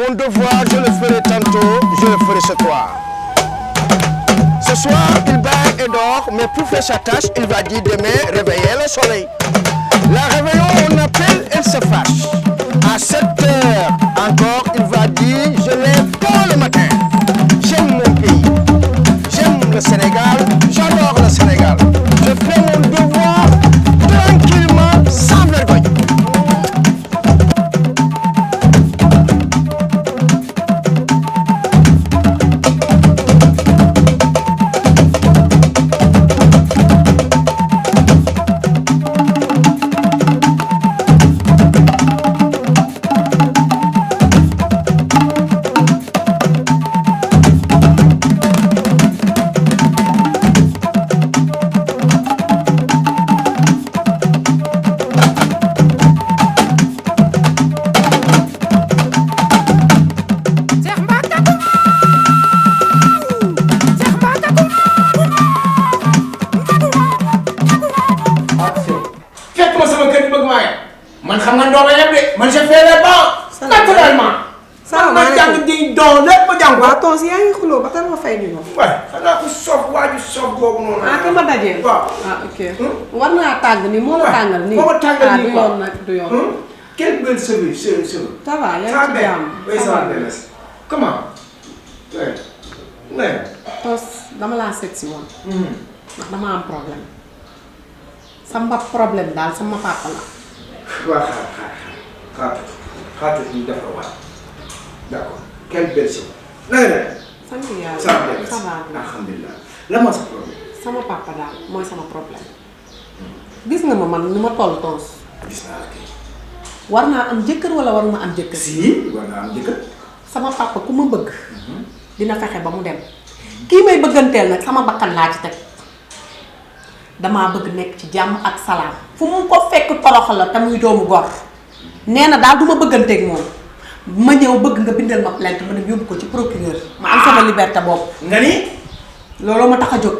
Mon devoir, je le ferai tantôt, je le ferai ce soir. Ce soir, il baille et dort, mais pour faire sa tâche, il va dire demain, réveiller le soleil. La réveillon, on appelle, elle se fâche. À 7 heures encore, il va dire, je lève tôt le matin. J'aime mon pays, j'aime le Sénégal, j'adore le Sénégal. Je fais mon devoir tranquillement, sans vergogne. man xam nga ndoo ba yem de man je fais les bancs naturellement. salaamaaleykum man jàng di doon lépp ma jàng. waaw tos yaa ngi xuloo ba tax ma fay di ñëw. waaye xanaa ku soof waaju soof boobu noonu. ah ka ma dajeel. waaw ok. war naa tàng nii moo la tàngal nii. moo ma tàngal nii du yoon nag du yoon. quelle belle cheveux cheveux. ça va yaa ngi ci jàmm. ça va bien comment. tos dama laa seet si woon. ndax dama am problème. sama problème daal sama papa la. waaw xaar ñu defar waat d'accord quelle belle chose. na nga def. sant yàlla ça va alhamdulilah. lan moo sa problème. sama papa daal mooy sama problème. gis nga ma man ni ma toll tos. gis naa la kay. war naa am jëkkër wala war ma am jëkkër. si war naa am jëkkër. sama papa ku ma bëgg. dina fexe ba mu dem. kii may bëgganteel nag sama bakkan laa ci teg. damaa bëgg nekk ci jàmm ak salaam fu mu ko fekk toroxal la te muy doomu gor nee na daal du ma bëgganteeg moom ma ñëw bëgg nga bindal ma plainte ma dem yóbbu ko ci procureur ma am sama liberté boobu. nga ni. looloo ma tax a jóg.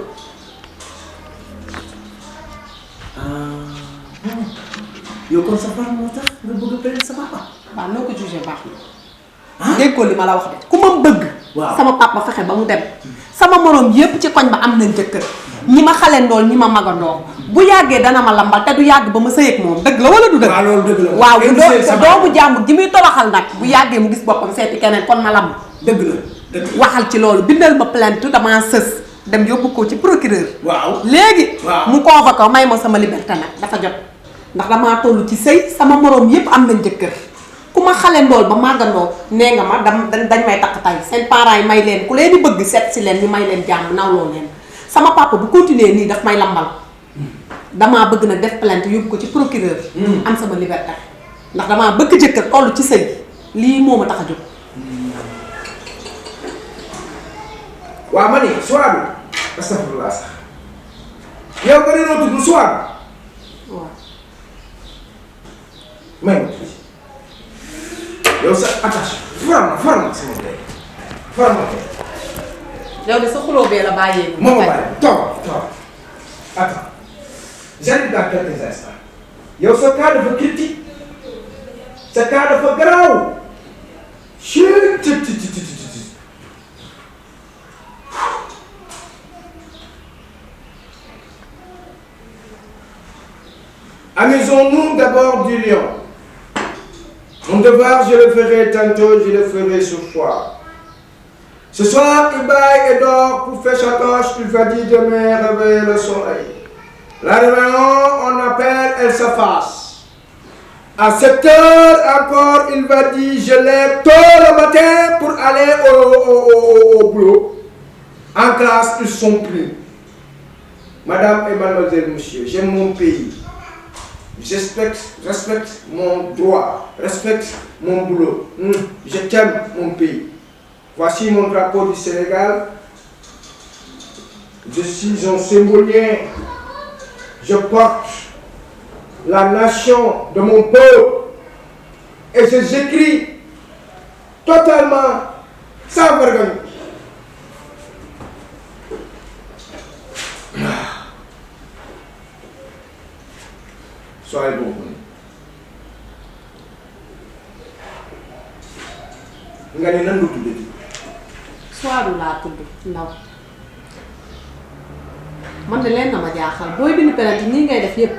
yow kon sa far moo tax nga bëgg a plainte sa papa. waaw noo ko jugé baax na. dégg ko li ma la wax de ku ma bëgg. waaw sama papa fexe ba mu dem. sama moroom yépp ci koñ ba am nañ jëkkër. ñi ma xalendool ñi ma magandoo bu yàggee dana ma lambal te du yàgg ba ma sëy ak moom dëgg la wala du dëgg. waaw loolu dëgg la waaw bu doomu jàmbur ji muy toroxal nag bu yàggee mu gis boppam seeti keneen kon ma lamb. dëgg la dëgg la waxal ci loolu bindal ma plainte damaa sës dem yóbbu ko ci procureur. waaw léegi. waaw mu convoqué may ma sama liberté nag dafa jot ndax damaa toll ci sëy sama moroom yépp am nañ jëkkër ku ma xalendool ba màggandoo nee nga ma dañ may takk tay seen parents yi may leen ku leen di bëgg seet si leen ñu may leen jàmm nawloo leen. sama papa bu continuer nii daf may lambal damaa bëgg nag def plainte yóbbu ko ci procureur. am sama liberté ndax damaa bëgg jëkkër toll ci sëy lii moo ma tax a jóg. waaw ma ne Souadou astafurlah sax yow nga ne noo tudd Souadou. waaw. may ma tuuti yow sa attache far ma sama mbéy far ma kay. yow de sa xuloo bee la bàyyee. moo ma bàyyi toog attends j'arrive dans quelques instants yow sa cas dafa critique sa cas dafa garaaw. Amusons-nous d'abord du lion. Mon devoir, je le ferai tantôt, je le ferai ce soir. Ce soir, il baille et dort pour faire sa tâche, il va dire demain réveiller le soleil. La réveillon, on appelle, elle s'efface. À 7 heures encore, il va dire je lève tôt le matin pour aller au boulot. En classe, ils sont pris. Madame et mademoiselle, monsieur, j'aime mon pays. Respecte mon droit, respecte mon boulot. Je t'aime mon pays. Voici mon drapeau du Sénégal. Je suis un symbolier. Je porte la nation de mon peuple. Et j'écris totalement sans vergogne. Soyez bon. nga ni nan nga tuddati. Souadou laa tudd ndaw. man de leen na ma jaaxal booy bind plainte nii ngay def yëpp.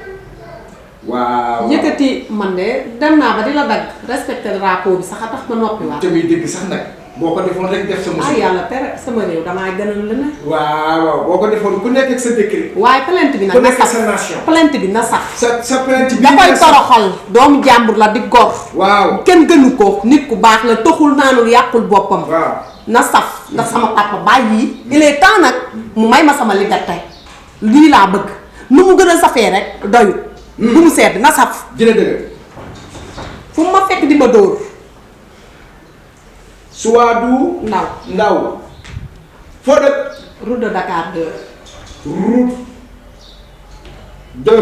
waaw yëkkati man de dem naa ba di la dagg respecté drapeau bi sax a tax ma noppiwaat. te muy dégg sax nag boo ko defoon rek def sa musiba. ah yàlla tere sama réew damaa gënal la ne. waaw boo ko defoon ku nekk ak sa décret. waaye plainte bi nag ku na nekk ak sax sa nation. plainte bi na sax. sa plainte bi da koy toroxal doomu jàmbur la di gor. waaw kenn gënu ko nit ku baax la toxul naanul yàqul boppam. waaw na saf ndax sama papa bàyyi il est temps nag mu may ma sama liberté lii laa bëgg nu mu gën a safee rek doyut. bu mu sedd na saf. dina dëgg. fu mu ma fekk di ma dóor. Souadou Ndaw foo dëkk. route de Dakar 2. route de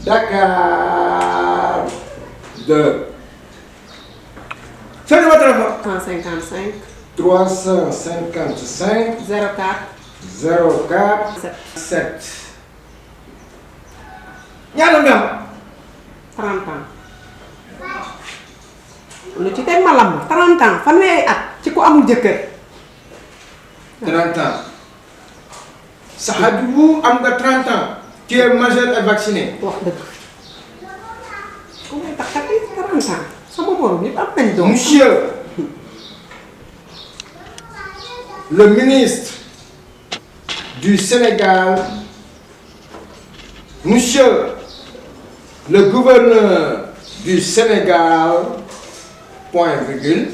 Dakar 2. Seen numéro téléphone. 155. 355. 04. 04. 7. 7. ñaata nga am. 30 ans. lu ci teg ma lamb 30 ans fanweeri at ci ku amul jëkkër. 30 ans. Saxaadu am nga 30 ans. tu es majeur et vacciné. wax dëgg. ku may tax kat 30 ans sama morom yëpp am nañ doom. Monsieur le ministre du Sénégal, Monsieur le gouverneur du Sénégal, point virgule,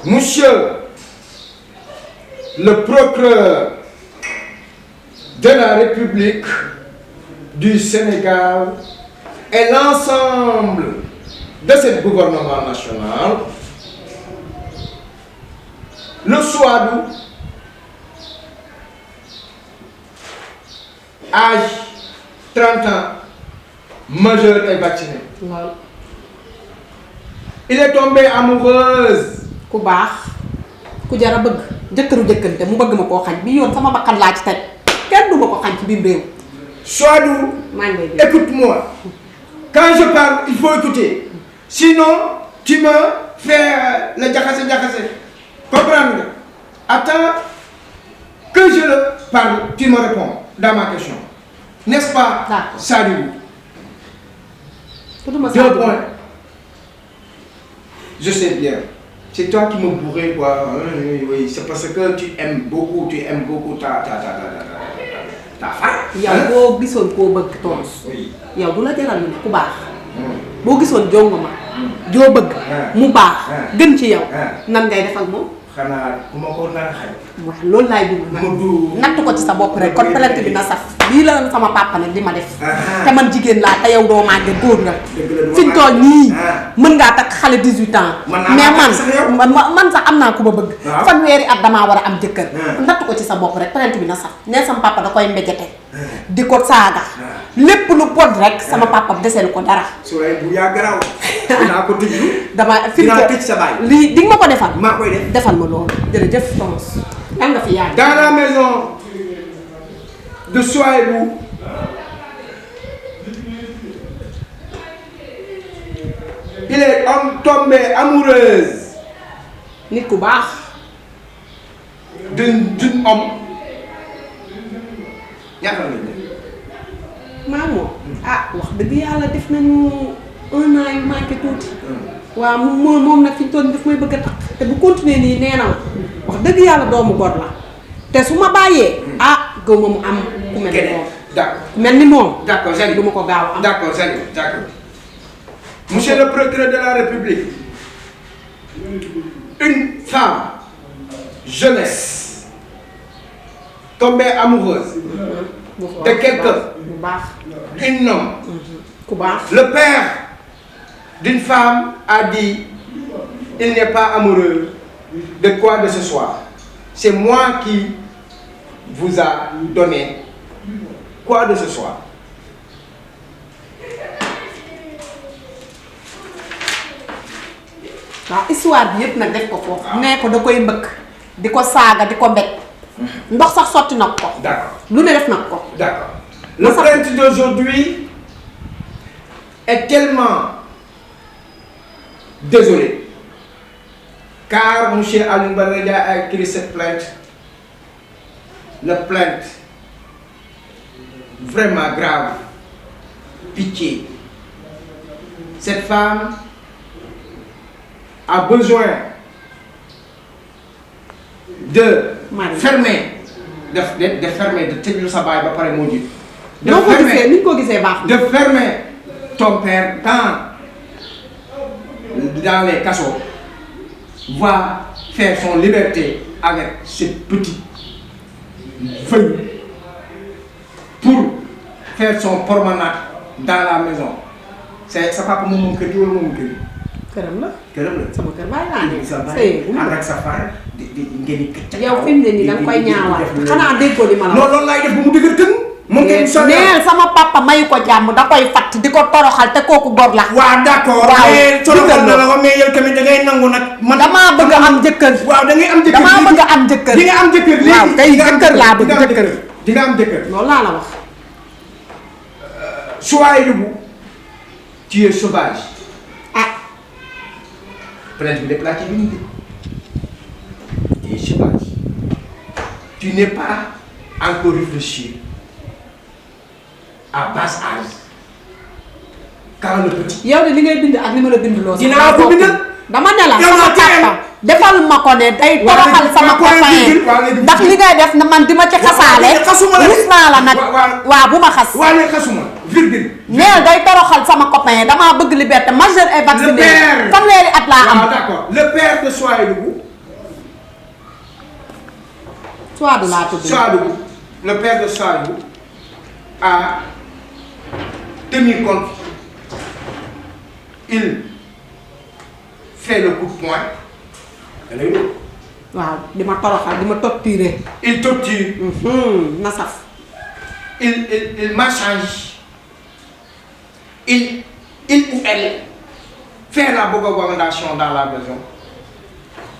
Monsieur le procureur de la République du Sénégal et l'ensemble de ce gouvernement national, le Souadou, âge 30 ans, majeur et vacciné. lool Il est tombé amoureuse. ku baax ku jar a bëgg jëkkëru jëkkante mu bëgg ma koo xañ bi yoon sama bakkan laa ci teg kenn du ma ko xañ ci biir réew. Souadou, maa ngi lay dégg. écoute-moi. Quand je parle, il faut écouter. Sinon, tu me fais le jacassé. Comprendre? Attends que je le parle, tu me réponds dans ma question. N'est-ce pas? D'accord. Salut. tudduma 2 points. Je sais bien. C'est toi qui me bourrais, quoi. Oui, c'est parce que tu aimes beaucoup ta femme. yow boo gisoon koo bëgg toos Oui. yow du la jaral lu ne ku baax boo gisoon jongo ma joo bëgg mu baax gën ci yow nan ngay def ak moom. xanaa ku ma ko nar a xañ. waaw loolu laay dugg nag natt ko ci sa bopp rek kon plainte bi na saf lii la sama papa nag di ma def te man jigéen laa te yow doo màgget góor nga fi ñu toll nii mën ngaa takk xale 18 ans mais man sax am naa ku ma bëgg fanweeri at damaa war a am jëkkër natt ko ci sa bopp rek plainte bi na saf nee sama papa da koy mbéjete di ko saaga lépp lu bon rek sama papa deseel ko dara Souley bu yaa garaaw. dinaa ko tëjlu. dama fi mu dinaa tëj sa baay. lii di nga ma ko defal maa koy def. defal ma loolu jërëjëf Thomas am nga fi yàgg. Dans la maison de Souaïbou, il est tombé amoureuse nit ku baax d'un homme. ñaata la ñu. maa moom ah wax dëgg yàlla def nañu 1 an yu manqué tuuti waaw moom nag fi ñu toll daf may bëgg a takk te bu continuer nii nee na ma wax dëgg yàlla doomu gor la te su ma bàyyee ah gaw ma mu am ku mel ni moom D'accord. mel ni moom D'accord, j'arrive. du ma ko gaaw am. D'accord, j'arrive. D'accord. Monsieur le procureur de la République, une femme, jeunesse, tombée amoureuse de quelqu'un, bu baax un homme. ku baax Le père d'une femme a dit, il n'est pas amoureux de quoi de ce soir. C'est moi qui vous a donné quoi de ce soir. waaw histoire bi yëpp nag def ko foofu nee ko da koy mbëkk di ko saaga di ko mbéj ndox sax sotti nag ko D'accord. lu ne def nag ko D'accord. Le plainte d'aujourd'hui est tellement désolé car M. Alioune Badara Ndiaye a écrit cette plainte. La plainte vraiment grave. Pitié. Cette femme a besoin de fermer, de fermer, de tëjlu sa baay ba pare moo ji. De fermer, ni ko gisee baax. de fermer ton père dans les cassots, va faire son liberté avec cette petite feuille pour faire son promenade dans la maison. C'est sa papa moom kër gi wala moom kër gi. këram la. këram la. sama kër bàyyi naa ne. sa sëy ànd ak sa far di ngeen di këcc. yow fi mu ne nii da nga koy ñaawal xanaa déggoo li ma la wax. non loolu laay def ba mu dëgër kën. moom kenn sa neel sama papa mayu ko jàmm da koy fatt di ko toroxal te kooku gor la. waaw d'accord. waaw mais toroxal na la ko mais yow tamit da ngay nangu nag. man damaa bëgg a am jëkkër. waaw da ngay am jëkkër damaa bëgg a am jëkkër. di nga am jëkkër léegi. waaw kay jëkkër laa bëgg jëkkër. di nga am jëkkër. loolu laa la wax. Souaïbou, tu es sauvage. ah. Plainte bi déplacé bi ñu tu es sauvage. Tu n'es pas encore réfléchi à bas âge. Quand le petit. yow de li ngay bind ak li ma la bind loo. dinaa ko bindal. dama ne la sama papa defal ma ko ne day toroxal sama copain ndax li ngay def na man di ma ci xasaale. rus naa la nag waaw bu ma xas. waaw léegi xasuma virgule. neel day toroxal sama copain damaa bëgg liberté majeur et vacciné. fanweeri at laa am. waaw d'accord le père de Souaïbou. Souadou laa tudd. Souaïbou le père de Souaïbou a tenu compte. Il fait le coup de poing. waaw di ma toroxal di ma torturer. Il torture. na saf. Il marchange. Il ou elle fait la bogobondation dans la maison.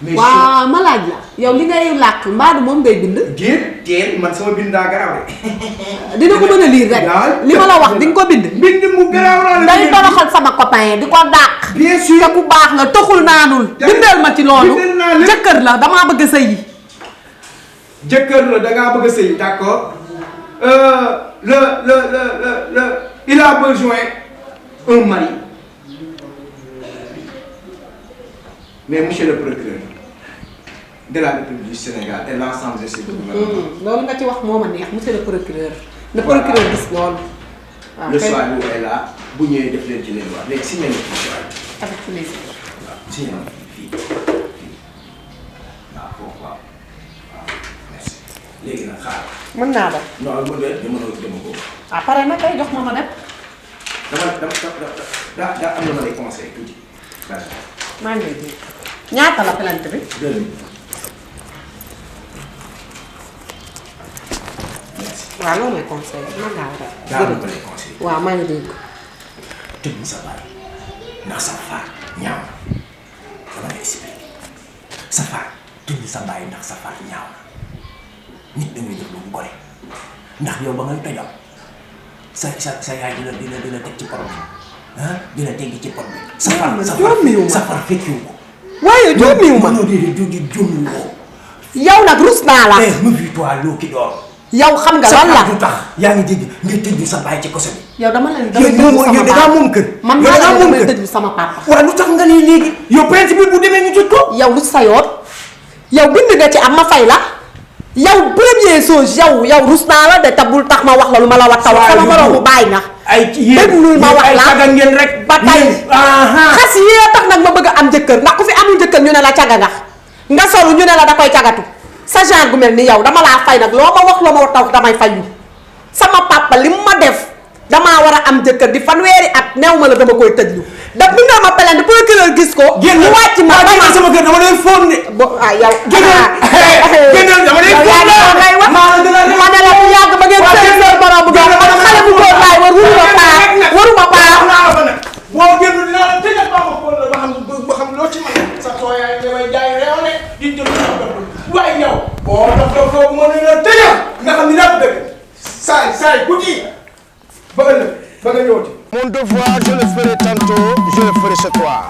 mais waaw ma laaj la yow li ngay làkk mbaadu moom ngay bind. déet man sama bind daa garaaw de. dina ko mën a lire rek. li ma la wax di nga ko bind. bind mu garaaw laa la day toroxal sama copain di ko dàq. bien sûr te ku baax la taxul naanul. bindal ma ci loolu. jëkkër la damaa bëgg a sëyi. jëkkër la dangaa bëgg a sëyi d'accord. Il a besoin un mari. Mais monsieur le procureur de la République du Sénégal et l'ensemble de ses gouvernements. loolu nga ci wax moo ma neex monsieur le procureur. le procureur gis loolu. waaw le Souaïbou est là bu ñëwee def leen ci leen wax léegi signé na fii Souaïbou. avec plaisir. waaw signé na fii waaw foofu waaw merci léegi nag xaar. mën naa def. non mën nga dama ko. ah pare na kay jox ma def. daa am na ma lay conseil tuuti. maa ngi lay dégg. ñaata la plainte bi. 2 minutes. merci. waaw loolu mooy conseil man ngaa war a. daa am ma lay conseil. waaw maa ngi dégg. tëj sa baay ndax sa faar ñaaw na dama lay expliquer sa faar tëj sa baay ndax sa faar ñaaw na nit da ngay def lu mu gore ndax yow ba ngay tojam sa yaay dina teg ci pot bi ah dina teggi ci pot bi. sa far fekkiwu ko. waaye jommiwu ma. non déedéet jommiwu ko. yow nag rus naa la. méfie-toi loo ki door. yow xam nga lan la sa tax yaa ngi dégg nga tëj sa baay ci koso bi. yow dama leen damay tëju sama yow dangaa moom kër. man maa leen damay tëju sama papa. waaw lu tax nga nii léegi. yow principe bu demee ñu tëj ko. yow lu sa yoon yow bind nga ci am ma fay la yow première chose yow rus naa la de te bul tax ma wax la lu ma la wax taw sama moroomu bàyyi na. ay ci yéen déglul ma wax la ay caga ngeen rek. ba tey xas yee tax nag ma bëgg a am jëkkër ndax ku fi amul jëkkër ñu ne la caga nga solu ñu ne la da koy cagatu sa genre gu mel ni yow dama laa fay nag loo ma wax loo ma taw damay fayu sama papa li mu ma def damaa war a am jëkkër di fanweeri at new ma la dama koy tëjlu da bi nga ma plainte procureur gis ko. génn mu wàcc ma ma sama kër dama lay fóon de. yow. génnal dama lay fóon de. ma ne la bu yàgg ba ngeen sëy seen borom bu doon man xale bu góor laay waruma paa. boo génn dinaa la tëjal ba ma xool la ba xam loo ci mën sa tooyaay damay jaay réew ne di jël waaye yow boo dof foofu mën na la tëjal nga xam ni dafa dëgg saay guddi ba ëllëg ba nga ñëwati. Mon devoir, je le ferai tantôt, je le ferai ce soir.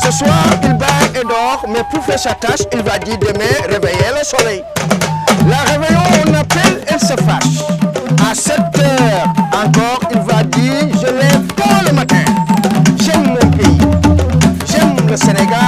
Ce soir, il baille et dort, mais pour faire sa tâche, il va dire demain, réveiller le soleil. La réveillon, on appelle, elle se fâche. À 7 heures encore, il va dire, je lève tôt le matin. J'aime mon pays, j'aime le Sénégal.